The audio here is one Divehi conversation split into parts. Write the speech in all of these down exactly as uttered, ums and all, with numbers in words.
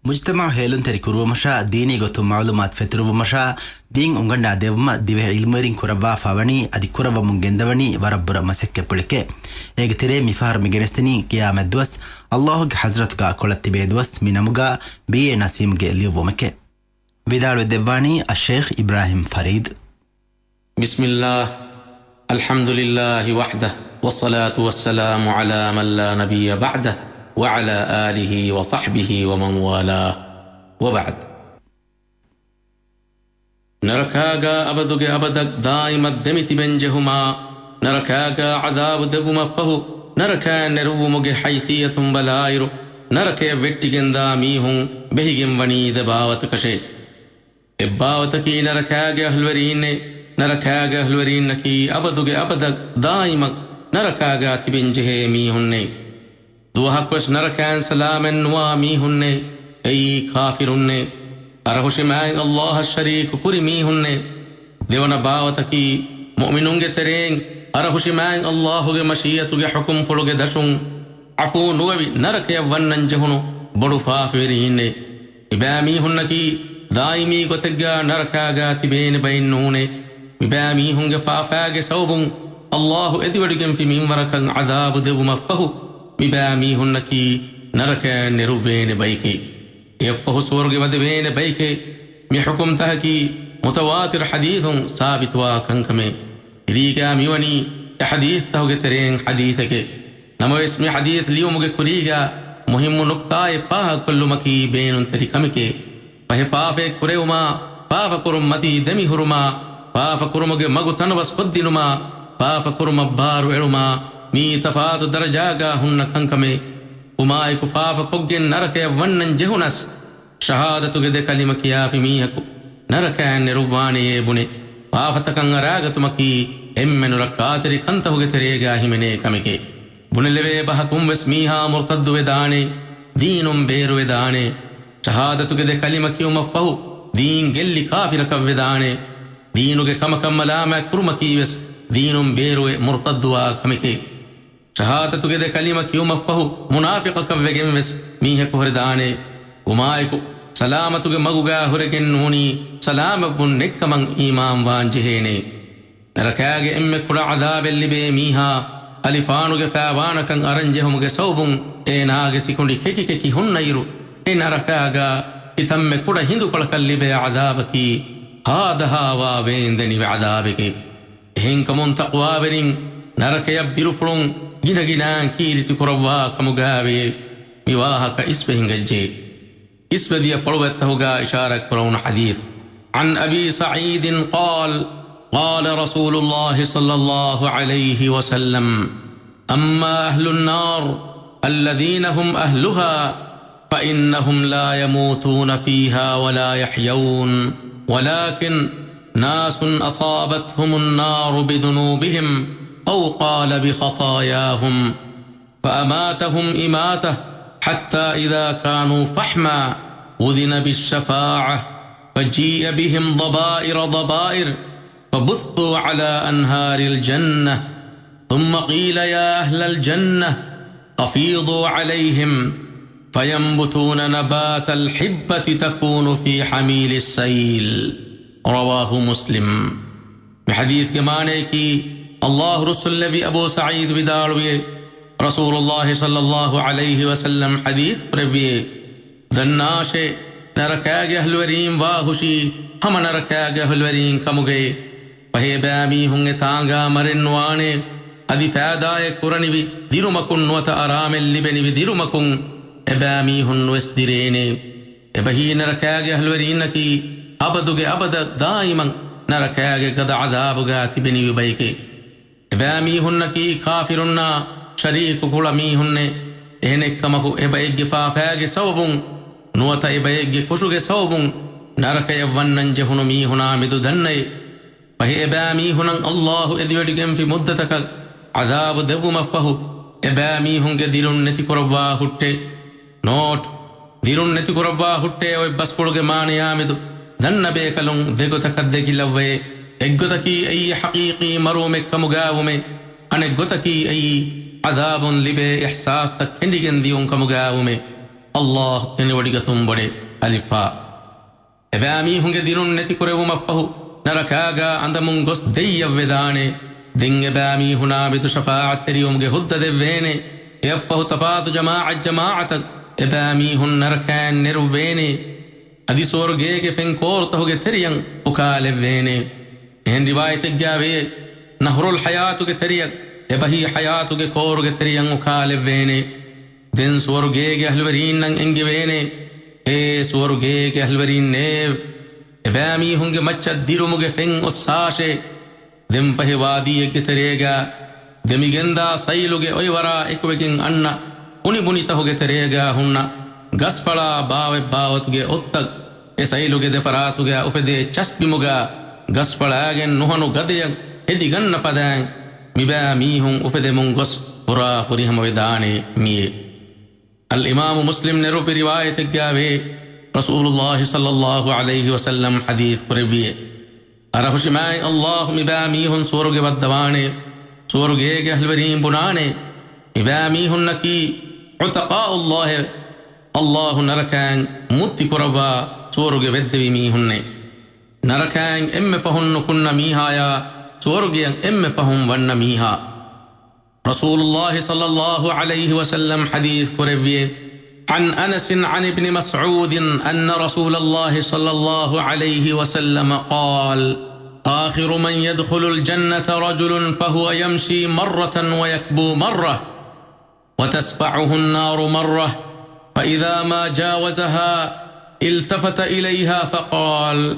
މުޖްތަމަޢު ހޭލުންތެރި ކުރުވުމަށާ، ދީނީ ގޮތުން މަޢުލޫމާތު ފެތުރުވުމަށާ، ދީން އުނގަންނާ ދެއްވުމަށް ދިވެހި ޢިލްމުވެރިން ކުރައްވާފާ ވަނީ އަދި ކުރައްވަމުން ގެންދަވަނީ ވަރަށް ބުރަ މަސައްކަތްޕުޅެކޭ. އޭގެ ތެރޭ މިފަހަރު މި ގެނެސްދިނީ ޤިޔާމަތް ދުވަސް، އައްލާހުގެ ޙަޟްރަތުގާ ކޮޅަށް ތިބޭ ދުވަސް މި ނަމުގާ ބީ އޭ ނަސީމްގެ ލިޔުއްވުމެކޭ. ވިދާޅުވެ ދެއްވާނީ އައްޝައިޚް އިބްރާހިމް ފަރީދު. بسم الله، الحمد لله وحده، والصلاة والسلام على من لا نبي بعده، وعلى آله وصحبه ومن والاه، وبعد. ނަރަކާގާ އަބަދުގެ އަބަދަށް ދާއިމަށް ދެމިތިބެން ޖެހުމާ، ނަރަކާގާ ޢަޛާބު ދެއްވުމަށްފަހު، ނަރަކައިން ނެރުއްވުމުގެ ޙައިޘިއްޔަތުން ބަލާއިރު، ނަރަކަޔަށް ވެއްޓިގެންދާ މީހުން ބެހިގެން ވަނީ ދެ ބާވަތަކަށޭ. އެއްބާވަތަކީ ނަރަކާގެ އަހްލުވެރީންނޭ. ނަރަކާގެ އަހްލުވެރީންނަކީ އަބަދުގެ އަބަދަށް ދާއިމަށް ނަރަކާގާ ތިބެންޖެހޭ މީހުންނޭ. ދުވަހަކުވެސް ނަރަކައިން ސަލާމަތްނުވާ މީހުންނޭ. އެއީ ކާފިރުންނޭ. އަރަހުށި މާތް އައްލާހަށް ޝަރީކު ކުރި މީހުންނޭ. ދެވަނަ ބާވަތަކީ މުއުމިނުންގެ ތެރެއިން އަރަހުށި މާތް އައްލާހުގެ މަޝީއަތުގެ ޙުކުމްފުޅުގެ ދަށުން ޢަފޫ ނުވެވި ނަރަކަޔަށް ވަންނަން ޖެހުނު ބޮޑު ފާފަވެރީންނޭ. މިބާ މީހުންނަކީ ދާއިމީ ގޮތެއްގާ ނަރަކާގާ ތިބޭނެ ބައެއް ނޫނޭ. މިބާ މީހުންގެ ފާފާގެ ސަބަބުން އައްލާހު އެދިވަޑިގެންފި މިންވަރަކަށް ޢަޛާބު ދެއްވުމަށްފަހު، މިބާ މީހުންނަކީ ނަރަކަޔަށް ނެރުއްވޭނެ ބައެކޭ. އެއަށްފަހު ސުވަރުގެ ވަދެވޭނެ ބައެކޭ. މި ޙުކުމްތަކަކީ މުތަވާތިރު ޙަދީޘުން ސާބިތުވާ ކަންކަމޭ. ތިރީގާ މިވަނީ އެ ޙަދީޘްތަހުގެ ތެރެއިން ޙަދީޘެކޭ. ނަމަވެސް، މި ޙަދީޘް ލިޔުމުގެ ކުރީގާ މުހިއްމު ނުކްތާއެއް ފާހަގަކޮށްލުމަކީ ބޭނުންތެރި ކަމެކޭ. ފަހެ ފާފައެއް ކުރެވުމާ، ފާފަކުރުން މަތީ ދެމިހުރުމާ، ފާފަކުރުމުގެ މަގު ތަނަވަސް ކޮށްދިނުމާ، ފާފަކުރުމަށް ބާރު އެޅުމާ، މިއީ ތަފާތު ދަރަޖާގާ ހުންނަ ކަންކަމޭ. ހުމާއެކު ފާފަ ކޮށްގެން ނަރަކަޔަށް ވަންނަން ޖެހުނަސް، ޝަހާދަތުގެ ދެ ކަލިމަ ކިޔާފި މީހަކު ނަރަކައިން ނެރުއްވާނެޔޭ ބުނެ، ފާފަތަކަށް އަރާގަތުމަކީ އެންމެ ނުރައްކާތެރި ކަންތަހުގެ ތެރޭގާ ހިމެނޭ ކަމެކޭ. ބުނެލެވޭ ބަހަކުން ވެސް މީހާ މުރްތައްދުވެދާނެ، ދީނުން ބޭރުވެދާނެ. ޝަހާދަތުގެ ދެ ކަލިމަ ކިޔުމަށްފަހު ދީން ގެއްލި ކާފިރަކަށްވެދާނެ. ދީނުގެ ކަމަކަށް މަލާމާތް ކުރުމަކީ ވެސް ދީނުން ބޭރުވެ މުރްތައްދުވާ ކަމެކޭ. ޝަހާދަތުގެ ދެ ކަލިމަ ކިޔުމަށްފަހު މުނާފިޤަކަށްވެގެން ވެސް މީހަކު ހުރެދާނެ. ހުމާއެކު ސަލާމަތުގެ މަގުގާ ހުރެގެން ނޫނީ ސަލާމަތްވުން ނެތްކަމަށް އީމާންވާން ޖެހޭނެ. ނަރަކާގެ އެންމެ ކުޑަ ޢަޛާބެއް ލިބޭ މީހާ އަލިފާނުގެ ފާވާނަކަން އަރަން ޖެހުމުގެ ސަބަބުން އޭނާގެ ސިކުނޑި ކެކި ކެކި ހުންނައިރު، އެ ނަރަކާގާ ކިތަންމެ ކުޑަ ހިނދުކޮޅަކަށް ލިބޭ ޢަޛާބަކީ ހާދަހާވާ ވޭންދެނިވި ޢަޛާބެކޭ. އެހެންކަމުން ތަޤްވާވެރިން ނަރަކަޔަށް ބިރުފުޅުން ގިނަގިނައިން ކީރިތި ކުރައްވާ ކަމުގާވޭ. މި ވާހަކަ އިސްވެ ހިނގައްޖެ. އިސްވެދިޔަ ފޮޅުވަތްތަހުގާ އިޝާރަތް ކުރެވުނު ޙަދީޘް. عن أبي سعيد قال، قال رسول الله صلى الله عليه وسلم، أما أهل النار الذين هم أهلها فإنهم لا يموتون فيها ولا يحيون، ولكن ناس أصابتهم النار بذنوبهم، أو قال بخطاياهم، فأماتهم إماتة، حتى إذا كانوا فحما أذن بالشفاعة، فجيء بهم ضبائر ضبائر، فبثوا على أنهار الجنة، ثم قيل يا أهل الجنة أفيضوا عليهم، فينبتون نبات الحبة تكون في حميل السيل. رواه مسلم. މި ޙަދީޘްގެ މާނަޔަކީ، އައްލާހު ރުއްސުންލެއްވި އަބޫ ސަޢީދު ވިދާޅުވިއޭ، ރަސޫލުއްލާހި ޞައްލައްލާހު ޢަލައިހި ވަސައްލަމް ޙަދީޘް ކުރެއްވިއޭ، ދަންނާށޭ، ނަރަކާގެ އަހްލުވެރީން ވާހުށީ ހަމަ ނަރަކާގެ އަހްލުވެރީން ކަމުގައޭ. ފަހެ އެބައިމީހުން އެތާނގާ މަރެއްނުވާނޭ، އަދި ފައިދާއެއް ކުރަނިވި ދިރުމަކުން ނުވަތަ އަރާމެއް ލިބެނިވި ދިރުމަކުން އެބައިމީހުން ނުވެސް ދިރޭނޭ. އެބަހީ ނަރަކާގެ އަހްލުވެރީންނަކީ އަބަދުގެ އަބަދަށް ދާއިމަށް ނަރަކާގެ ގަދަ ޢަޛާބުގާ ތިބެނިވި ބައެކޭ. އެބައިމީހުންނަކީ ކާފިރުންނާ ޝަރީކު ކުޅަ މީހުންނޭ. އެހެނެއްކަމަކު، އެބައެއްގެ ފާފާގެ ސަބަބުން ނުވަތަ އެބައެއްގެ ކުށުގެ ސަބަބުން ނަރަކަޔަށް ވަންނަން ޖެހުނު މީހުނާ މެދު ދަންނައޭ. ފަހެ އެބައިމީހުނަށް އައްލާހު އެދިވެޑިގެންފި މުއްދަތަކަށް ޢަޛާބު ދެއްވުމަށްފަހު، އެބައިމީހުންގެ ދިރުން ނެތިކުރައްވާ ހުއްޓޭ. ނޯޓް، ދިރުން ނެތިކުރައްވާ ހުއްޓޭ އޮތް ބަސްފުޅުގެ މާނަޔާމެދު ދަންނަ ބޭކަލުން ދެގޮތަކަށް ދެކިލައްވައޭ. އެއްގޮތަކީ އެއީ ޙަޤީޤީ މަރުވުމެއްކަމުގާވުމޭ. އަނެއްގޮތަކީ އެއީ ޢަޛާބުން ލިބޭ އިޙްސާސްތައް ކެނޑިގެން ދިޔުން ކަމުގާވުމޭ. ﷲ ދެނެވޮޑިގަތުން ބޮޑޭ. އަލިފްބާ. އެބައިމީހުންގެ ދިރުން ނެތިކުރެވުމަށްފަހު، ނަރަކާގާ އަނދަމުން ގޮސް ދެއްޔަށްވެދާނެ. ދެން އެބައިމީހުނާ މެދު ޝަފާޢަތްތެރިވުމުގެ ހުއްދަ ދެއްވޭނެ. އެއަށްފަހު ތަފާތު ޖަމާޢަތް ޖަމާޢަތަށް އެބައިމީހުން ނަރަކައިން ނެރުއްވޭނެ. އަދި ސުވަރުގޭގެ ފެން ކޯރުތަހުގެ ތެރެޔަށް އުކާލެއްވޭނެ. އެހެން ރިވާޔަތެއްގާވޭ، ނަހްރުލް ޙަޔާތުގެ ތެރެޔަށް، އެބަހީ ޙަޔާތުގެ ކޯރުގެ ތެރެޔަށް އުކާލެއްވޭނެ. ދެން ސުވަރުގޭގެ އަހްލުވެރީންނަށް އެންގެވޭނެ، އޭ ސުވަރުގޭގެ އަހްލުވެރީންނޭވެ! އެބައިމީހުންގެ މައްޗަށް ދިރުމުގެ ފެން އޮއްސާށޭ! ދެން ފަހެ ވާދީއެއްގެ ތެރޭގާ ދެމިގެންދާ ސައިލުގެ އޮއިވަރާ އެކުވެގެން އަންނަ އުނިބުނިތަހުގެ ތެރޭގާ ހުންނަ ގަސްފަޅާ ބާވަތްބާވަތުގެ އޮއްތައް އެ ސައިލުގެ ދެފަރާތުގާ އުފެދޭ ޗަސްބިމުގާ ގަސްފަޅާގެން ނުހަނު ގަދަޔަށް ހެދިގަންނަ ފަދައިން މިބައިމީހުން އުފެދެމުން ގޮސް ފުރާ ފުރިހަމަވެދާނެ މިއޭ. އަލްއިމާމު މުސްލިމް ނެރުއްވި ރިވާޔަތެއްގާވޭ، ރަސޫލުﷲ ޞައްލަﷲު ޢަލައިހި ވަސައްލަމް ޙަދީޘް ކުރެއްވިއޭ، އަރަހުށިމާތް ﷲ މިބައިމީހުން ސުވަރުގެ ވައްދަވާނެ، ސުވަރުގޭގެ އަހްލުވެރީން ބުނާނެ، މިބައިމީހުންނަކީ ޢުތަޤާއުﷲއޭ، ﷲ ނަރަކައިން މުއްތި ކުރައްވާ ސުވަރުގެ ވެއްދެވި މީހުންނޭ. ނަރަކައިން އެންމެ ފަހުން ނުކުންނަ މީހާޔާ، ސުވަރުގެޔަށް އެންމެ ފަހުން ވަންނަ މީހާ. ރަސޫލުﷲ ޞައްލަﷲު ޢަލައިހި ވަސައްލަމް ޙަދީޘް ކުރެއްވިއޭ، عن أنس عن ابن مسعود أن رسول الله صلى الله عليه وسلم قال، آخر من يدخل الجنة رجل فهو يمشي مرة ويكبو مرة، وتسفعه النار مرة، فإذا ما جاوزها التفت إليها فقال،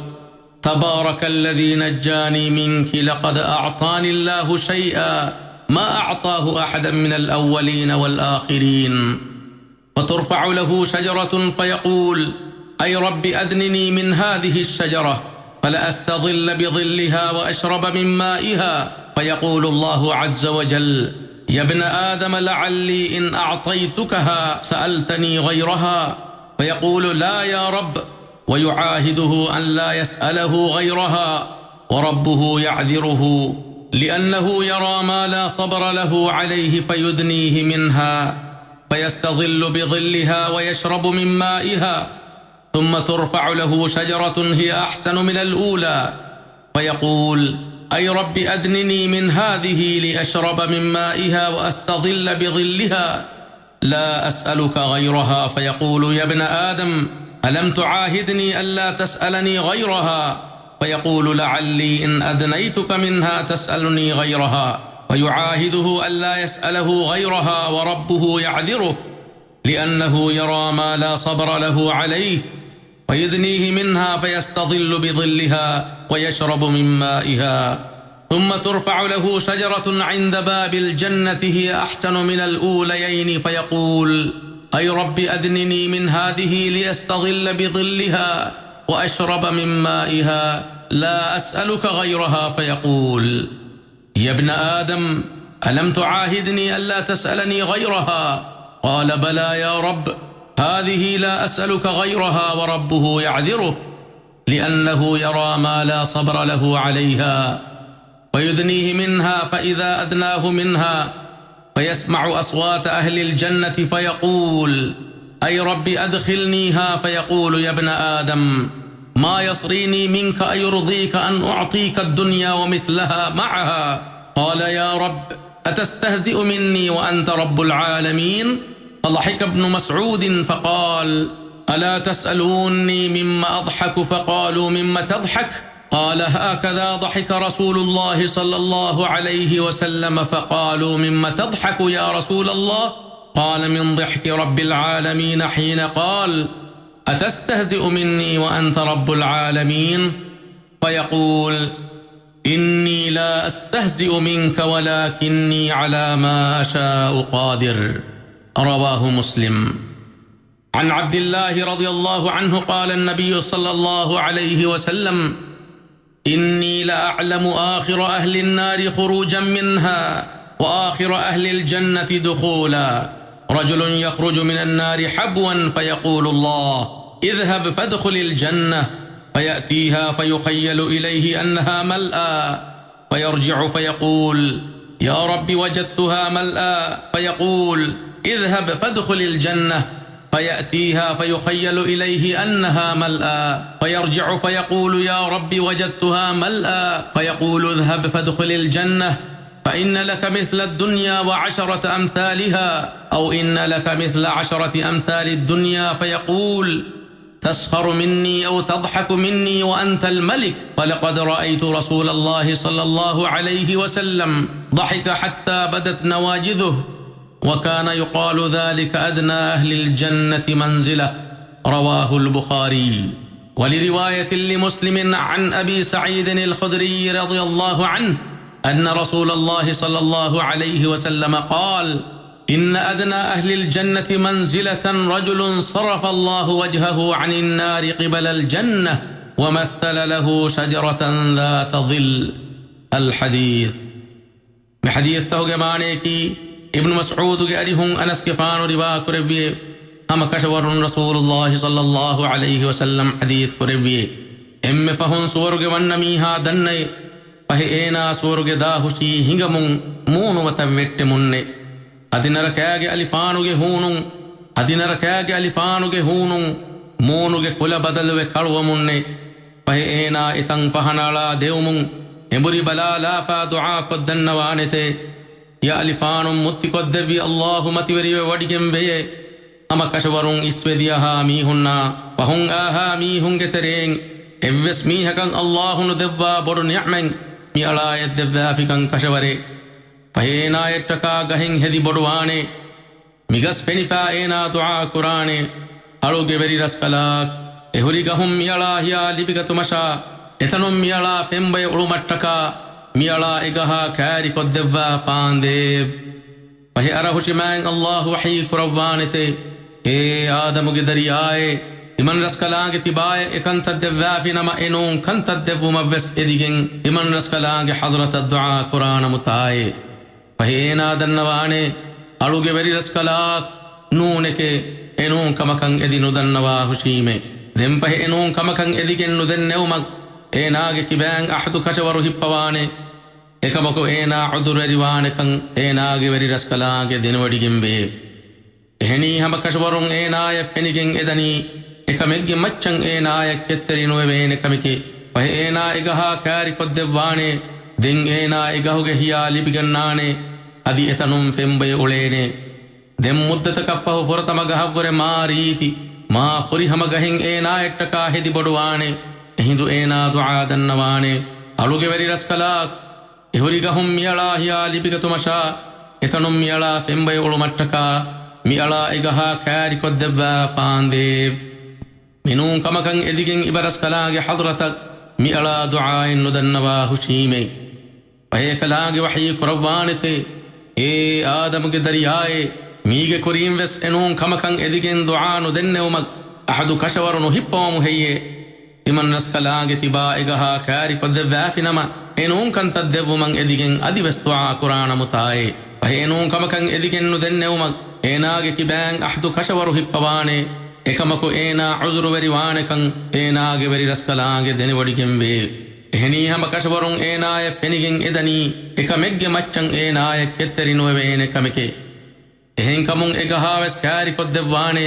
تبارك الذي نجاني منك، لقد أعطاني الله شيئا ما أعطاه أحدا من الأولين والآخرين. فترفع له شجرة فيقول، أي رب أدنني من هذه الشجرة، فلأستظل بظلها وأشرب من مائها. فيقول الله عز وجل، يا ابن آدم، لعلي إن أعطيتكها سألتني غيرها. فيقول، لا يا رب، ويعاهده أن لا يسأله غيرها، وربه يعذره، لأنه يرى ما لا صبر له عليه فيدنيه منها، فيستظل بظلها ويشرب من مائها، ثم ترفع له شجرة هي أحسن من الأولى، فيقول، أي رب أدنني من هذه لأشرب من مائها وأستظل بظلها، لا أسألك غيرها، فيقول، يا ابن آدم، ألم تعاهدني ألا تسألني غيرها؟ فيقول، لعلي إن أدنيتك منها تسألني غيرها، فيعاهده ألا يسأله غيرها، وربه يعذره، لأنه يرى ما لا صبر له عليه، فيدنيه منها فيستظل بظلها ويشرب من مائها، ثم ترفع له شجرة عند باب الجنة هي أحسن من الأوليين، فيقول، أي رب أدنني من هذه لأستظل بظلها وأشرب من مائها، لا أسألك غيرها، فيقول، يا ابن آدم، ألم تعاهدني ألا تسألني غيرها؟ قال، بلى يا رب، هذه لا أسألك غيرها، وربه يعذره، لأنه يرى ما لا صبر له عليها، فيدنيه منها، فإذا أدناه منها، فيسمع أصوات أهل الجنة فيقول، أي رب أدخلنيها، فيقول، يا ابن آدم، ما يصريني منك أيرضيك أن أعطيك الدنيا ومثلها معها؟ قال، يا رب، أتستهزئ مني وأنت رب العالمين؟ فضحك ابن مسعود فقال، ألا تسألوني مم أضحك؟ فقالوا، مم تضحك؟ قال، هكذا ضحك رسول الله صلى الله عليه وسلم، فقالوا، مم تضحك يا رسول الله؟ قال، من ضحك رب العالمين حين قال، أتستهزئ مني وأنت رب العالمين؟ فيقول، إني لا أستهزئ منك ولكني على ما أشاء قادر. رواه مسلم. عن عبد الله رضي الله عنه قال النبي صلى الله عليه وسلم، إني لأعلم آخر أهل النار خروجا منها وآخر أهل الجنة دخولا، رجل يخرج من النار حبوا فيقول الله، اذهب فادخل الجنة، فيأتيها فيخيل إليه أنها ملأى، فيرجع فيقول، يا رب وجدتها ملأى، فيقول، اذهب فادخل الجنة، فيأتيها فيخيل إليه أنها ملأى، فيرجع فيقول: يا رب، وجدتها ملأى. فيقول: اذهب فادخل الجنة، فإن لك مثل الدنيا وعشرة أمثالها، أو إن لك مثل عشرة أمثال الدنيا. فيقول: تسخر مني أو تضحك مني وأنت الملك؟ ولقد رأيت رسول الله صلى الله عليه وسلم ضحك حتى بدت نواجذه، وكان يقال: ذلك أدنى أهل الجنة منزلة. رواه البخاري. ولرواية لمسلم عن أبي سعيد الخدري رضي الله عنه أن رسول الله صلى الله عليه وسلم قال: إن أدنى أهل الجنة منزلة رجل صرف الله وجهه عن النار قبل الجنة ومثل له شجرة ذات ظل. الحديث. މި ޙަދީޘްތަކުގެ މާނަޔަކީ، އިބްނު މަސްޢޫދުގެ އަރިހުން އަނަސްގެފާނު ރިވާކުރެއްވިއޭ، ހަމަކަށަވަރުން ރަސޫލުﷲ ޞައްލަﷲ ޢަލައިހި ވަސައްލަމް ޙަދީޘް ކުރެއްވިއޭ، އެންމެ ފަހުން ސުވަރުގެ ވަންނަ މީހާ ދަންނައޭ، ފަހެ އޭނާ ސުވަރުގެ ދާ ހުށީ ހިނގަމުން މޫނު ވަތަށް ވެއްޓެމުންނޭ. އަދި ނަރަކާގެ އަލިފާނުގެ ހޫނުން، އަދި ނަރަކާގެ އަލިފާނުގެ ހޫނުން މޫނުގެ ކުލަ ބަދަލުވެ ކަޅުވަމުންނޭ. ފަހެ އޭނާ އެތަން ފަހަނައަޅާ ދެވުމުން އެނބުރި ބަލާލާފާ ދުޢާ ކޮށްދަންނަވާނެތޭ. ޔާ އަލިފާނުން މުއްތިކޮށްދެއްވި ﷲ މަތިވެރިވެވަޑިގެންވެޔޭ. ހަމަކަށަވަރުން އިސްވެދިޔަހާ މީހުންނާ ފަހުން އާހާ މީހުންގެ ތެރެއިން އެއްވެސް މީހަކަށް ﷲ ނުދެއްވާ ބޮޑު ނިޢުމަތް މިއަޅާ އެއްދެއްވާފިކަން ކަށަވަރޭ. ފަހެ އޭނާއަށްޓަކާ ގަހެއް ހެދި ބޮޑުވާނެ. މިގަސް ފެނިފާ އޭނާ ދުޢާ ކުރާނެ، އަޅުގެ ވެރިރަސްކަލާކް، އެހުރި ގަހުން މިއަޅާ ހިޔާ ލިބިގަތުމަށާ، އެތަނުން މިއަޅާ ފެންބަޔަށް އުޅުމަށްޓަކާ، މިއަޅާ އެގަހާ ކާރިކޮށްދެއްވާ ފާނދޭވް. ފަހެ އަރަހުށިމާތް ﷲ ވަޙީ ކުރައްވާނެތޭ، އޭ އާދަމުގެ ދަރިޔާއޭ، ތިމަންރަސްކަލާނގެ ތިބާޔަށް އެކަންތައް ދެއްވާފިނަމަ އެނޫން ކަންތައް ދެއްވުމަށްވެސް އެދިގެން ތިމަންރަސްކަލާނގެ ޙަޟްރަތަށް ދުޢާ ކުރާނަމުތާއޭ. ފަހެ އޭނާ ދަންނަވާނެ، އަޅުގެ ވެރިރަސްކަލާކް، ނޫނެކޭ، އެނޫން ކަމަކަށް އެދި ނުދަންނަވާ ހުށީމޭ. ދެން ފަހެ އެނޫން ކަމަކަށް އެދިގެން ނުދެންނެވުމަށް އޭނާގެ ކިބައިން އަޙްދު ކަށަވަރު ހިއްޕަވާނެ. އެކަމަކު އޭނާ ޢުޛުރުވެރިވާނެކަން އޭނާގެ ވެރިރަސްކަލާނގެ ދެނެވޮޑިގެންވޭ. އެހެނީ ހަމަކަށަވަރުން އޭނާޔަށް ފެނިގެން އެދަނީ، އެކަމެއްގެ މައްޗަށް އޭނާޔަށް ކެތްތެރި ނުވެވޭނެ ކަމެކޭ. ފަހެ އޭނާ އެގަހާ ކާރިކޮށްދެއްވާނެ. ދެން އޭނާ އެގަހުގެ ހިޔާ ލިބިގަންނާނެ. އަދި އެތަނުން ފެންބަޔަށް އުޅޭނެ. ދެން މުއްދަތަކަށްފަހު ފުރަތަމަ ގަހަށްވުރެ މާ ރީތި، މާ ފުރިހަމަ ގަހެއް އޭނާއަށްޓަކާ ހެދި ބޮޑުވާނެ. އެހިނދު އޭނާ ދުޢާ ދަންނަވާނެ، އަޅުގެ ވެރިރަސްކަލާކް، އެހުރި ގަހުން މިއަޅާ ހިޔާ ލިބިގަތުމަށާ، އެތަނުން މިއަޅާ ފެންބަޔަށް އުޅުމަށްޓަކާ، މިއަޅާ އެގަހާ ކާރިކޮށްދެއްވާ ފާނދޭވް. މިނޫން ކަމަކަށް އެދިގެން އިބަރަސްކަލާނގެ ޙަޟްރަތަށް މިއަޅާ ދުޢާއެއް ނުދަންނަވާ ހުށީމޭ. ފަހެ އެކަލާނގެ ވަޙީ ކުރައްވާނެތޭ، އޭ އާދަމުގެ ދަރިޔާއޭ، މީގެ ކުރީންވެސް އެނޫން ކަމަކަށް އެދިގެން ދުޢާ ނުދެންނެވުމަށް އަޙްދު ކަށަވަރު ނުހިއްޕަވަމު ހެއްޔޭ؟ ތިމަންރަސްކަލާނގެ ތިބާ އެގަހާ ކާރިކޮށްދެއްވާފިނަމަ، އެނޫން ކަންތައް ދެއްވުމަށް އެދިގެން އަދިވެސް ދުޢާ ކުރާނަމުތާއޭ. ފަހެ އެނޫން ކަމަކަށް އެދިގެން ނުދެންނެވުމަށް އޭނާގެ ކިބައިން އަޙްދު ކަށަވަރު ހިއްޕަވާނެ. އެކަމަކު އޭނާ ޢުޛުރުވެރިވާނެކަން އޭނާގެ ވެރިރަސްކަލާނގެ ދެނެވޮޑިގެންވޭ. އެހެނީ ހަމަކަށަވަރުން އޭނާޔަށް ފެނިގެން އެދަނީ، އެކަމެއްގެ މައްޗަށް އޭނާޔަށް ކެތްތެރި ނުވެވޭނެ ކަމެކޭ. އެހެންކަމުން އެގަހާވެސް ކާރިކޮށްދެއްވާނެ.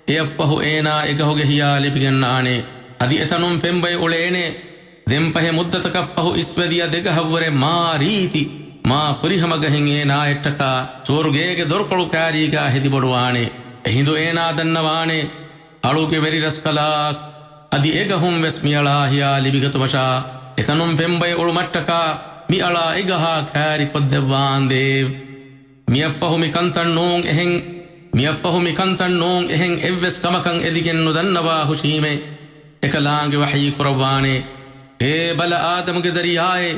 އެއަށްފަހު އޭނާ އެގަހުގެ ހިޔާ ލިބިގަންނާނެ. އަދި އެތަނުން ފެންބަޔަށް އުޅޭނެ. ދެން ފަހެ މުއްދަތަކަށްފަހު އިސްވެދިޔަ ދެގަހަށްވުރެ މާ ރީތި، މާ ފުރިހަމަ ގަހެއް އޭނާއަށްޓަކާ ސުވަރުގޭގެ ދޮރުކޮޅު ކާރީގާ ހެދިބޮޑުވާނެ. އެހިނދު އޭނާ ދަންނަވާނެ، އަޅުގެ ވެރިރަސްކަލާކް، އަދި އެގަހުން ވެސް މިއަޅާ ހިޔާ ލިބިގަތުމަށާ، އެތަނުން ފެންބަޔަށް އުޅުމަށްޓަކާ މިއަޅާ އެގަހާ ކާރިކޮށްދެއްވާނދޭވް. މިއަށްފަހު މިކަންތައް ނޫން އެހެން، މިއަށްފަހު މިކަންތައް ނޫން އެހެން އެއްވެސް ކަމަކަށް އެދިގެން ނުދަންނަވާ ހުށީމޭ. އެކަލާނގެ ވަޙީ ކުރައްވާނެ، އޭ ބަލަ އާދަމުގެ ދަރިޔާއޭ،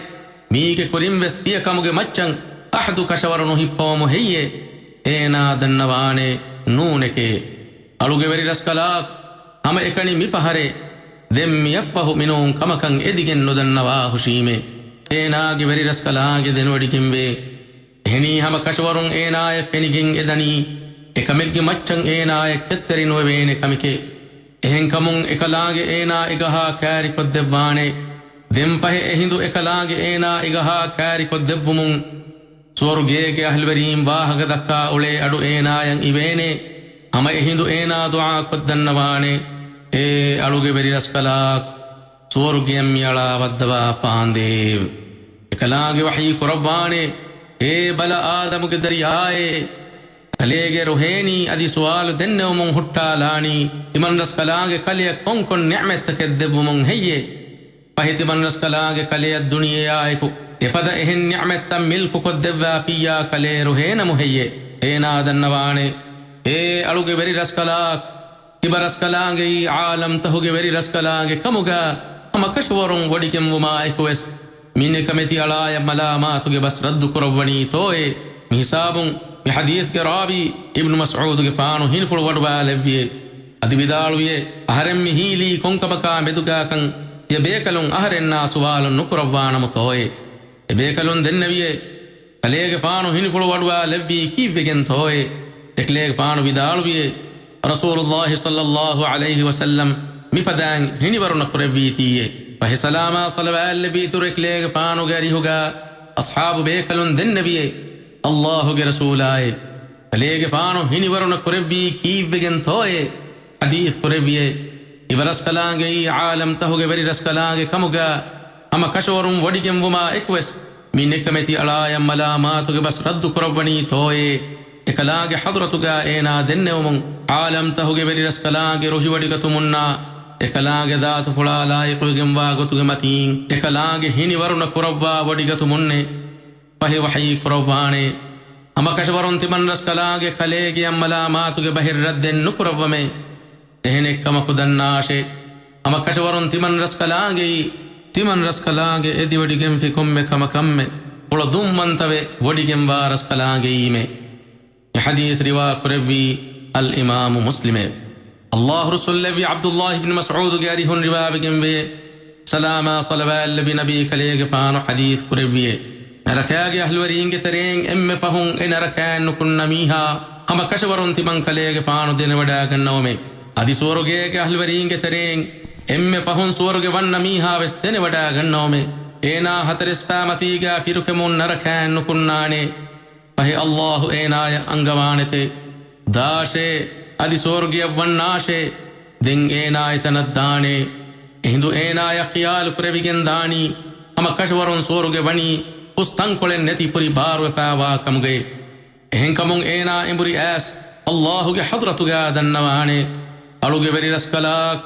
މީގެ ކުރިން ވެސް ތިޔަ ކަމުގެ މައްޗަށް އަޙްދު ކަށަވަރު ނުހިއްޕަވަމު ހެއްޔޭ؟ އޭނާ ދަންނަވާނެ، ނޫނެކޭ. އަޅުގެ ވެރިރަސްކަލާކް، ހަމައެކަނި މިފަހަރޭ. ދެން މިއަށްފަހު މިނޫން ކަމަކަށް އެދިގެން ނުދަންނަވާ ހުށީމޭ. އޭނާގެ ވެރިރަސްކަލާނގެ ދެނެވޮޑިގެންވޭ. އެހެނީ ހަމަ ކަށަވަރުން އޭނާޔަށް ފެނިގެން އެދަނީ، އެކަމެއްގެ މައްޗަށް އޭނާޔަށް ކެތްތެރި ނުވެވޭނެ ކަމެކޭ. އެހެންކަމުން އެކަލާނގެ އޭނާ އެގަހާ ކާރިކޮށްދެއްވާނެ. ދެން ފަހެ އެހިނދު އެކަލާނގެ އޭނާ އެގަހާ ކާރިކޮށްދެއްވުމުން، ސުވަރުގޭގެ އަހްލުވެރީން ވާހަކަ ދައްކާ އުޅޭ އަޑު އޭނާޔަށް އިވޭނެ. ހަމަ އެހިނދު އޭނާ ދުޢާ ކޮށްދަންނަވާނެ، އޭ އަޅުގެ ވެރިރަސްކަލާކޮ! ސުވަރުގެއަށް މިއަޅާ ވައްދަވާފާނދޭވެ! އެކަލާނގެ ވަޙީ ކުރައްވާނެ، އޭ ބަލަ އާދަމުގެ ދަރިޔާއޭ! ކަލޭގެ ރުހޭނީ އަދި ސުވާލު ދެންނެވުމުން ހުއްޓާލާނީ، ތިމަންރަސްކަލާނގެ ކަލެއަށް ކޮންކޮން ނިޢުމަތްތަކެއް ދެއްވުމުން ހެއްޔޭ؟ ފަހެ ތިމަންރަސްކަލާނގެ ކަލެއަށް ދުނިޔެއާއެކު އެފަދަ އެހެން ނިޢުމަތްތައް މިލްކުކޮށްދެއްވާފިއްޔާ ކަލޭ ރުހޭނަމު ހެއްޔޭ؟ އޭނާ ދަންނަވާނެ، އޭ އަޅުގެ ވެރިރަސްކަލާކޮ! ތިބަރަސްކަލާނގެއީ ޢާލަމްތަހުގެ ވެރިރަސްކަލާނގެ ކަމުގަ ހަމަ ކަށަވަރުން ވޮޑިގެންވުމާއެކުވެސް، މި ނިކަމެތި އަޅާޔަށް މަލާމާތުގެ ބަސް ރައްދު ކުރައްވަނީތޯއޭ؟ މިހިސާބުން މި ޙަދީޘްގެ ރާވީ އިބްނު މަސްޢޫދުގެފާނު ހިނިފުޅުވަޑުވާލެއްވިއޭ. އަދި ވިދާޅުވިއޭ، އަހަރެން މި ހީލީ ކޮންކަމަކާ މެދުގާކަން ތިޔަބޭކަލުން އަހަރެންނާ ސުވާލު ނުކުރައްވާނަމުތޯއޭ؟ އެބޭކަލުން ދެންނެވިއޭ، ކަލޭގެފާނު ހިނިފުޅުވަޑުވާލެއްވީ ކީއްވެގެންތޯއޭ؟ އެކަލޭގެފާނު ވިދާޅުވިއޭ، ރަސޫލުﷲ ޞައްލަﷲ ޢަލައިހި ވަސައްލަމް މިފަދައިން ހިނިވަރުނަކުރެއްވީތީއޭ. ފަހެ ސަލާމާ ޞަލަވާތްލެއްވި އިތުރު އެކަލޭގެފާނުގެ އަރިހުގާ އަޞްޙާބު ބޭކަލުން ދެންނެވިއޭ، ﷲ ގެ ރަސޫލާއޭ! ކަލޭގެފާނު ހިނިވަރުނަކުރެއްވީ ކީއްވެގެންތޯއޭ؟ ޙަދީޘް ކުރެއްވިއޭ، ތިބަރަސްކަލާނގެއީ ޢާލަމްތަހުގެ ވެރިރަސްކަލާނގެ ކަމުގާ ހަމަ ކަށަވަރުން ވޮޑިގެންވުމާ އެކުވެސް، މި ނިކަމެތި އަޅާޔަށް މަލާމާތުގެ ބަސް ރައްދު ކުރައްވަނީތޯއޭ؟ އެކަލާނގެ ޙަޟްރަތުގާ އޭނާ ދެންނެވުމުން، ޢާލަމްތަހުގެ ވެރިރަސްކަލާނގެ ރުހިވޮޑިގަތުމުންނާ އެކަލާނގެ ޛާތުފުޅާ ލާއިޤުވެގެންވާ ގޮތުގެ މަތީން އެކަލާނގެ ހިނިވަރުނަ ކުރައްވާ ވޮޑިގަތުމުންނޭ. ފަހެ ވަޙީ ކުރައްވާނެ، ހަމަ ކަށަވަރުން ތިމަންރަސްކަލާނގެ ކަލޭގެއަށް މަލާމާތުގެ ބަހެއް ރައްދެއް ނުކުރައްވަމޭ. އެހެނެއްކަމަކު ދަންނާށޭ، ހަމަ ކަށަވަރުން ތިމަންރަސްކަލާނގެއީ، ތިމަންރަސްކަލާނގެ އެދިވޮޑިގެންފި ކޮންމެ ކަމަކަށްމެ ކުޅަދުންވަންތަވެ ވޮޑިގެންވާ ރަސްކަލާނގެއީމޭ. މި ޙަދީޘް ރިވާ ކުރެއްވީ އަލްއިމާމު މުސްލިމޭ. ﷲ ރުއްސުންލެއްވި ޢަބްދުﷲ ބިން މަސްޢޫދުގެ އަރިހުން ރިވާވެގެންވޭ، ސަލާމާ ޞަލަވާތްލެއްވި ނަބީ ކަލޭގެފާނު ޙަދީޘް ކުރެއްވިއޭ، ނަރަކާގެ އަހްލުވެރީންގެ ތެރެއިން އެންމެ ފަހުން އެ ނަރަކައިން ނުކުންނަ މީހާ ހަމަ ކަށަވަރުން ތިމަން ކަލޭގެފާނު ދެނެވަޑާގަންނަވަމޭ. އަދި ސުވަރުގޭގެ އަހްލުވެރީންގެ ތެރެއިން އެންމެ ފަހުން ސުވަރުގެ ވަންނަ މީހާވެސް ދެނެވަޑާގަންނަވަމޭ. އޭނާ ހަތަރެސްފަ މަތީގާ ފިރުކެމުން ނަރަކައިން ނުކުންނާނޭ. ފަހެ ﷲ އޭނާޔަށް އަންގަވާނެތޭ، ދާށޭ، އަދި ސުވަރުގެއަށް ވަންނާށޭ. ދެން އޭނާ އެތަނަށް ދާނޭ. އެހިނދު އޭނާޔަށް ޚިޔާލު ކުރެވިގެން ދާނީ، ހަމަ ކަށަވަރުން ސުވަރުގެ ވަނީ ހުސް ތަންކޮޅެއް ނެތި ފުރި ބާރުވެފައިވާ ކަމުގައި. އެހެންކަމުން އޭނާ އެނބުރި އައިސް ﷲ ގެ ޙަޟްރަތުގާ ދަންނަވާނޭ، އަޅުގެ ވެރިރަސްކަލާކޮ!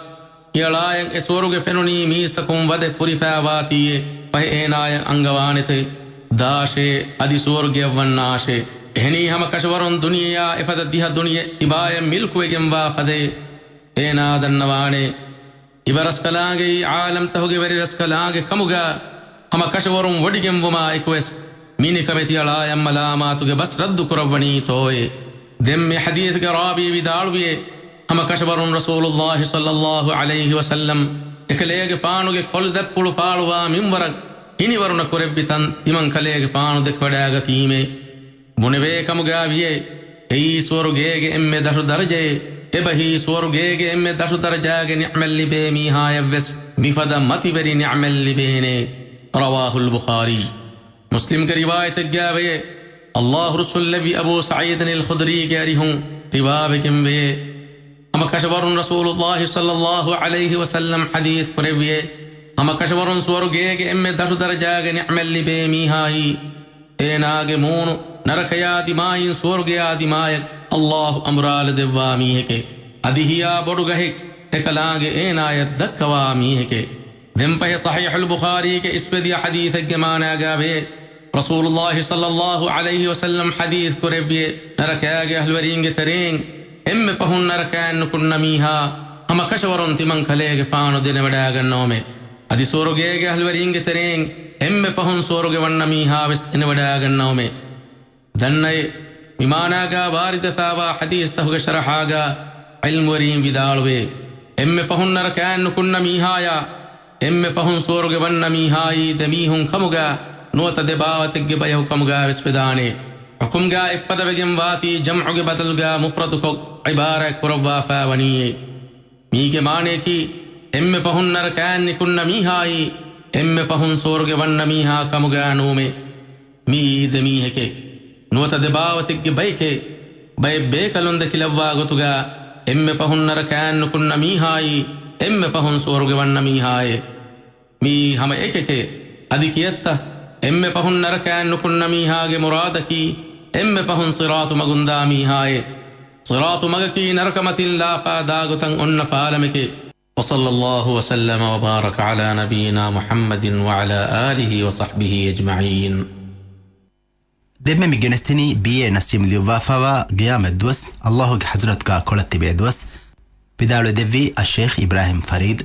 މިއަޅާޔަށް އެ ސުވަރުގެ ފެނުނީ މީސްތަކުން ވަދެ ފުރިފައިވާތީއޭ. ފަހެ އޭނާޔަށް އަންގަވާނެތޭ، ދާށޭ، އަދި ސުވަރުގެއަށް ވަންނާށޭ. އެހެނީ ހަމަ ކަށަވަރުން ދުނިޔެޔާ އެފަދަ ދިހަ ދުނިޔެ ތިބާޔަށް މިލްކުވެގެންވާ ފަދައޭ. އޭނާ ދަންނަވާނޭ، ތިބަރަސްކަލާނގެއީ ޢާލަމްތަހުގެ ވެރިރަސްކަލާނގެ ކަމުގާ ހަމަ ކަށަވަރުން ވޮޑިގެންވުމާ އެކުވެސް، މި ނިކަމެތި އަޅާޔަށް މަލާމާތުގެ ބަސް ރައްދު ކުރައްވަނީތޯއޭ؟ ދެން މި ޙަދީޘްގެ ރާވީ ވިދާޅުވިއޭ، ހަމަ ކަށަވަރުން ރަސޫލުﷲ ޞައްލަﷲ ޢަލައިހި ވަސައްލަމް އެކަލޭގެފާނުގެ ކޮލުދަތްޕުޅު ފާޅުވާ މިންވަރަށް ހިނިވަރުނަ ކުރެއްވި ތަން ތިމަން ކަލޭގެފާނު ދެކެވަޑައިގަތީމޭ. ބުނެވޭ ކަމުގާ ވިޔޭ، އެއީ ސުވަރުގޭގެ އެންމެ ދަށު ދަރަޖައޭ. އެބަހީ ސުވަރުގޭގެ އެންމެ ދަށު ދަރަޖާގެ ނިޢުމަތް ލިބޭ މީހާޔަށްވެސް މިފަދަ މަތިވެރި ނިޢުމަތް ލިބޭނޭ. ރަވާހުލް ބުޚާރީ. މުސްލިމްގެ ރިވާޔަތެއްގާވެޔޭ، ﷲ ރުއްސުންލެއްވި އަބޫ ސަޢީދުން އަލްޚުދްރީގެ އަރިހުން ރިވާވެގެންވެޔޭ، ހަމަ ކަށަވަރުން ރަސޫލުﷲ ޞައްލަﷲ ޢަލައިހި ވަސައްލަމް ޙަދީޘް ކުރެއްވިއޭ، ހަމަ ކަށަވަރުން ސުވަރުގޭގެ އެންމެ ދަށު ދަރަޖާގެ ނިޢުމަތް ލިބޭ މީހާއީ، އޭނާގެ މޫނު ނަރަކަޔާ ދިމާއިން ސުވަރުގެޔާ ދިމާޔަށް ﷲ އަނބުރާލަދެއްވާ މީހެކޭ. އަދި ހިޔާ ބޮޑު ގަހެއް އެކަލާނގެ އޭނާޔަށް ދައްކަވާ މީހެކޭ. ދެން ފަހެ ޞަޙީޙުލް ބުޚާރީގެ އިސްވެދިޔަ ޙަދީޘެއްގެ މާނާގާވެޔޭ، ރަސޫލުﷲ ޞައްލަﷲ ޢަލައިހި ވަސައްލަމް ޙަދީޘް ކުރެއްވިއޭ، ނަރަކާގެ އަހްލުވެރީންގެ ތެރެއިން އެންމެ ފަހުން ނަރަކައިން ނުކުންނަ މީހާ ހަމަ ކަށަވަރުން ތިމަން ކަލޭގެފާނު ދެނެވަޑައިގަންނަވަމޭ. އަދި ސުވަރުގޭގެ އަހްލުވެރީންގެ ތެރެއިން އެންމެ ފަހުން ސުވަރުގެ ވަންނަ މީހާވެސް ދެނެވަޑައިގަންނަވަމޭ. ދަންނައޭ، މި މާނާގާ ވާރިދުވެފައިވާ ޙަދީޘްތަހުގެ ޝަރަޙާގާ ޢިލްމުވެރީން ވިދާޅުވޭ، އެންމެ ފަހުން ނަރަކައިން ނުކުންނަ މީހާޔާ، އެންމެ ފަހުން ސުވަރުގެ ވަންނަ މީހާއީ ދެމީހުން ކަމުގާ ނުވަތަ ދެބާވަތެއްގެ ބަޔަކު ކަމުގާވެސް ވެދާނެ. ޙުކުމްގާ އެއްފަދަވެގެން ވާތީ ޖަމްޢުގެ ބަދަލުގާ މުފްރަދުކޮށް ޢިބާރާތް ކުރައްވާފައި ވަނީއޭ. މީގެ މާނަޔަކީ، އެންމެ ފަހުން ނަރަކައިން ނިކުންނަ މީހާއީ، އެންމެ ފަހުން ސުވަރުގެ ވަންނަ މީހާ ކަމުގާ ނޫމޭ. މިއީ ދެމީހެކޭ. ނުވަތަ ދެބާވަތެއްގެ ބައެކޭ. ބައެއް ބޭކަލުން ދެކިލައްވާ ގޮތުގަ އެންމެ ފަހުން ނަރަކައިން ނުކުންނަ މީހާއީ އެންމެ ފަހުން ސުވަރުގެ ވަންނަ މީހާއޭ. މިއީ ހަމަ އެކެކޭ. އަދި ކިޔައްތަ؟ އެންމެ ފަހުން ނަރަކައިން ނުކުންނަ މީހާގެ މުރާދަކީ އެންމެ ފަހުން ޞިރާޠު މަގުންދާ މީހާއޭ. ޞިރާޠު މަގަކީ ނަރަކަ މަތިން ލާފާ ދާގޮތަށް އޮންނަ ފާލަމެކޭ. وصلى الله وسلم وبارك على نبينا محمد وعلى آله وصحبه أجمعين. ދެންމެ މި ގެނެސްދިނީ ބީ.އޭ ނަސީމް ލިޔުއްވާފައިވާ ގިޔާމަތް ދުވަސް، ﷲ ގެ ޙަޟްރަތުގަ ކޮޅަށް ތިބޭ ދުވަސް. ވިދާޅުވެ ދެއްވީ އައްޝައިޚް އިބްރާހިމް ފަރީދު.